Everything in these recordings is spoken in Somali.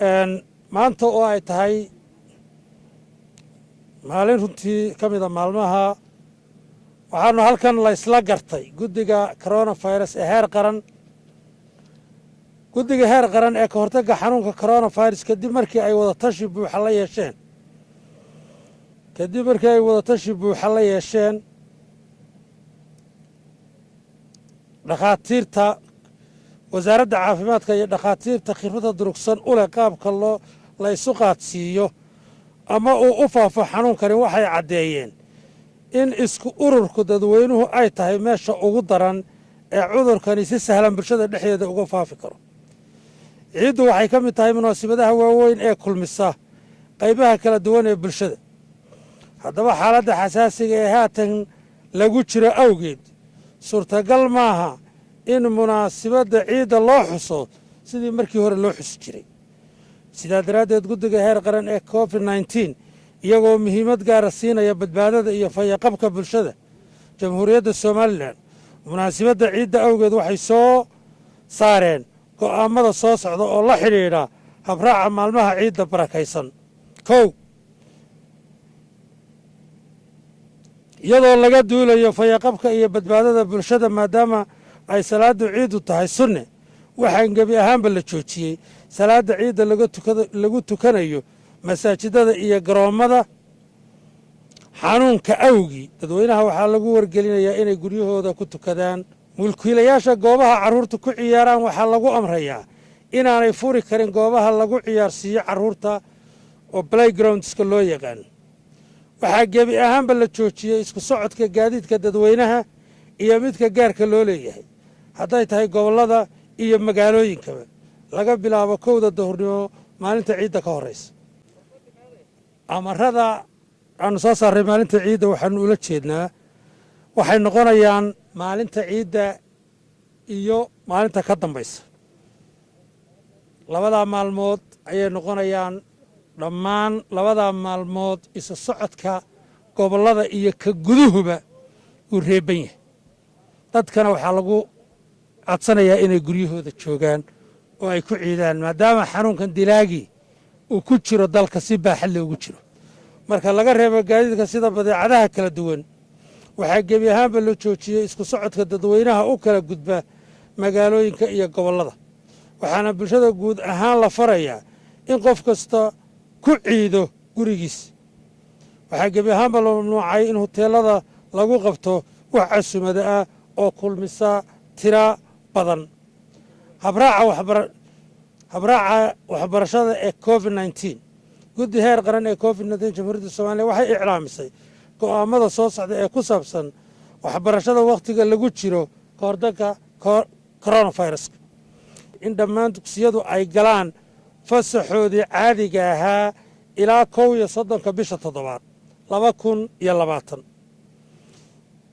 Maanta oo ay tahay maalin runtii ka mida maalmaha, waxaanu halkan la isla gartay guddiga coronavirus ee heer qaran, guddiga heer qaran ee ka hortagga xanuunka coronavirus, kadib markii ay wadatashi buuxa la yeesheen dhakhaatiirta Wasaaradda Caafimaadka iyo dhakhaatiirta khibradda durugsan u leh qaabka loo la isu qaadsiiyo ama uu u faafo xanuunkani, waxay caddeeyeen in isku ururku dadweynuhu ay tahay meesha ugu daran ee cudurkani si sahlan bulshada dhexdeeda uga faafi karo. Ciiddu waxay ka mid tahay munaasabadaha waaweyn ee kulmisa qaybaha kala duwan ee bulshada. Haddaba, xaaladda xasaasiga ee haatan lagu jiro awgeed, suurtagal maaha in munaasabadda ciidda loo xuso sidii markii hore loo xusi jiray. Sidaa daraaddeed, guddiga heer qaran ee COVID-19, iyagoo muhiimad gaara siinaya badbaadada iyo fayaqabka bulshada Jamhuuriyadda Somaliland, munaasabadda ciidda awgeed, waxay soo saareen go'aammada soo socda oo la xidhiidha habraaca maalmaha ciidda barakaysan. 1, iyadoo laga duulayo fayaqabka iyo badbaadada bulshada, maadaama ay salaaddu ciiddu tahay sunne, waxaan gebi ahaanba la joojiyey salaadda ciidda lagu tukanayo masaajidada iyo garoommada xanuunka awgii. Dadweynaha waxaa lagu wargelinayaa inay guryahooda ku tukadaan. Mulkiilayaasha goobaha carruurta ku ciyaaraan waxaa lagu amrayaa inaanay furi karin goobaha lagu ciyaarsiiyo carruurta oo playgroundska loo yaqaan. Waxaa gebi ahaanba la joojiyey isku socodka gaadiidka dadweynaha iyo midka gaarka loo leeyahay, hadday tahay gobollada iyo magaalooyinkaba, laga bilaabo 1-da duhurnimo maalinta ciidda ka horraysa. Amarada aanu soo saarray maalinta ciidda waxaanu ula jeednaa waxay noqonayaan maalinta ciidda iyo maalinta ka dambaysa. Labadaa maalmood ayay noqonayaan. Dhammaan labadaa maalmood isu socodka gobollada iyo ka guduhuba uu reeban yahay. Dadkana waxaa lagu codsanayaa inay guryahooda joogaan oo ay ku ciidaan, maadaama xanuunkan dilaagii uu ku jiro dalka si baaxad loogu jiro. Marka laga reebo gaadiidka sida badeecadaha kala duwan, waxaa gebi ahaanba la joojiyey isku socodka dadweynaha u kala gudba magaalooyinka iyo gobollada. Waxaana bulshada guud ahaan la farayaa in qof kasta ku ciido gurigiis. Waxaa gebi ahaanba la mamnuucay in huteelada lagu qabto wax casumada ah oo kulmisa tira badan. Habraaca waxbarashada ee COVID-19. Guddi heer qaran ee COVID-19 Jamhuuriyadda Soomaaliya waxay iclaamisay go'aamada soo socda ee ku saabsan waxbarashada wakhtiga lagu jiro kahortagga coronaviruska: in dhammaan dugsiyadu ay galaan fasaxoodii caadiga ahaa ilaa 31-ka bisha toddobaad 2020;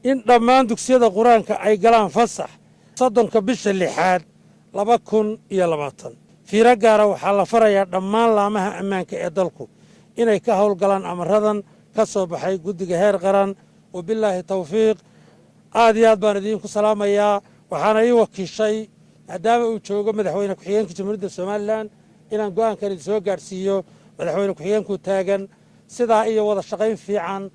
in dhammaan dugsiyada Qur-aanka ay galaan fasax 30-ka bisha lixaad 2020. Fiiro gaara waxaa la farayaa dhammaan laamaha ammaanka ee dalku inay ka howlgalaan amaradan ka soo baxay guddiga heer qaran. Wabilaahi tawfiiq. Aad iyo aad baan idiinku salaamayaa. Waxaana ii wakiishay, maadaama uu joogo madaxweyne ku-xigeenka Jamhuuriyadda Somaliland, inaan go'aankan idin soo gaadhsiiyo. Madaxweyne ku-xigeenkuu taagan. Sidaa iyo wada shaqayn fiican.